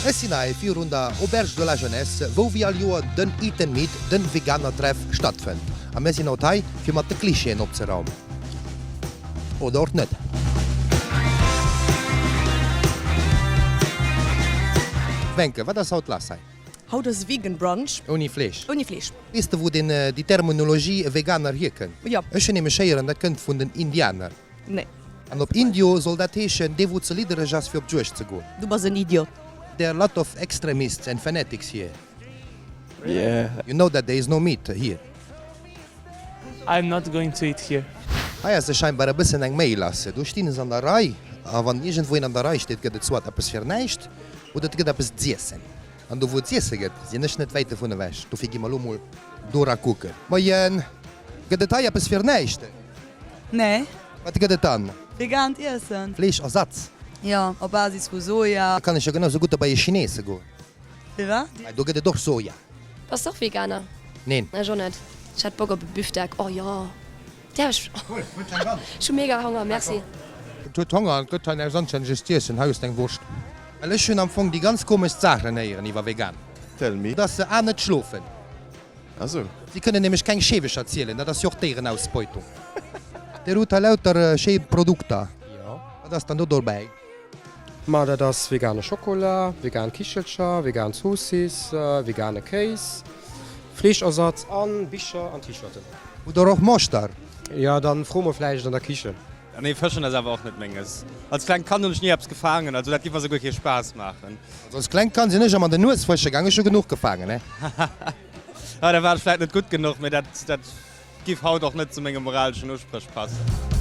Ech sinn hei virun der Auberge de la Jeunesse, wou wéi all Joer den Eat and Meet, den Veganer-Treff, stattfënnt. A mir sinn haut hei, fir mat de Klischeeën opzeraumen. Oder och net. Wencke, wat ass haut lass hei? Haut ass Vegan Brunch. Ouni Fleesch? Ouni Fleesch. Weess de wou deen, déi Terminologie Veganer hierkënnt? Jo. Ech hunn nämlech héieren, dat kënnt vun den Indianer. Nee. An op Indio soll dat heeschen, dee wou ze liddereg ass fir op d'Juegd ze goen. Du bass en Idiot. There are lot of extremists and fanatics here. Yeah. You know that there is no meat here. I'm not going to eat here. Hei ass e scheinbar e bëssen eng Méi lass. Do stinn se an der Rei, a wann iergendwou een an der Rei steet, gëtt et soit eppes fir näischt oder et gëtt eppes z'iessen. An do wou et z'iesse gëtt, sinn ech net wäit dovun ewech. Dofir gi mer elo mol dora kucken. Moien! Gëtt et hei eppes fir näischt? Nee. Wat gëtt et dann? Vegaant Iessen. Fleeschersatz? Jo, op Basis vu Soja. Da kann ech jo genau sou gutt dobäi e Chinese goen. Firwat? Well do gëtt et och Soja. Bass de och Veganer? Neen. Ech och net. Ech hätt Bock op e Büfdeck. Oh jo, däerf ech? Ech hu mega Honger, merci. Et huet Honger an et gëtt hei näischt anstänneges z'iessen. Hei hues de eng Wurscht. Well ech hunn am Fong déi ganz komeschst Saachen héieren iwwer Veganer. Tell me. Dass se A net schlofen. Ah sou. Si kënnen nämlech keng Scheewecher zielen, dat ass jo och Déierenausbeutung. Dir hutt hei lauter schéi Produkter. Jo. Wat ass dann do dobäi? Ma dat ass vegane Schokola, vegan Kichelcher, vegan Zoossiss, vegane Kéis, Fleeschersatz an Bicher an T-Shirten. Hutt der och Moschter? Jo, dann fro mol vläicht an der Kichen. Nee, fëschen ass awer och net menges. Als klengt Kand hunn ech ni eppes gefaangen, also dat giff mer souguer kee Spaass maachen. Also als klengt Kand sinn ech ëmmer an den Nues fësche gaang, ech hu genuch gefaangen, he. Haha, da war ech vläit net gutt genuch, mee dat dat giff haut och net zu menge moraleschen Uspréch passen.